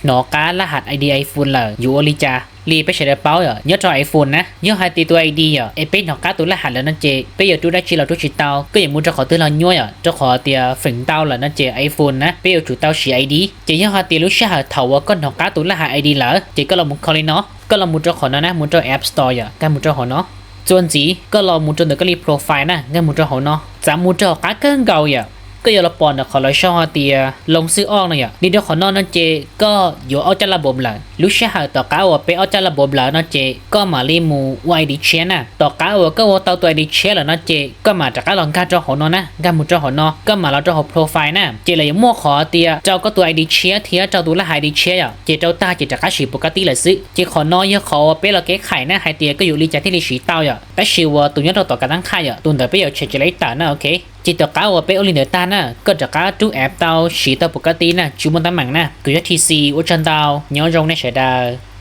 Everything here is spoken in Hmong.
hnov qab laj has ID iPhone lawm yuav ua li cas li peb sawv daws paub yom, nyob rau iPhone na, yog hais tias tus ID yom es peb hnov qab tus laj has lawm no ces peb yuav rub dab tsi los rub tsis tau, koj yuav mus rau qhov twg los nyuaj yom, rau qhov tias feem ntau lawm no ces iPhone na peb yuav tsum tau siv ID. Ces yog hais tias lub sij hawm thaum uas koj hnov qab tus laj has ID lawm ces koj los mus kho li no, koj los mus rau qhov no na, mus rau App Store yom, nkag mus rau hauv no. Txuas ntxiv koj los mus rau ntawm koj li profile na, nkag mus rau hauv no, txav mus rau hauv qab kawg nkaus yom, koj yuav los pom ntawm qhov lawv sau hais tias loo xwb oj no yom. Nim rau qhov no no ces koj yuav ob caj laj npawb lawm. Lub sij hawm tom qab uas peb ob caj laj npawb lawm no ces koj mam li mus ua ID tshiab na. Tom qab uas koj ua tau tus ID tshiab lawm no ces koj mam rov qab los nkag rau hauv no na, nkag mus rau hauv no, koj mam los rau hauv profile na. Ces lawv yuav muaj qhov tias rau koj tus ID tshiab thiab rau tus laj has ID tshiab yom, ces rau tag ces rov qab siv pus kab tib lawm xwb. Ces qhov no yog qhov uas peb los kev khaim na, hais tias koj yuav ua li cas thiaj li siv tau yom. Tab sis uas tus nyob rau tom kav tab qhaj yom, tus ntawd peb yuav tshem cia li tawm na, ok. Ces tom qab uas peb ua li ntawd tag na, koj rov qab rub app tau siv tau pus kab tib na, tsis muaj teeb meem na. Kuv yog TC, ua tsaug ntau, nyob zoo nej sawv daws.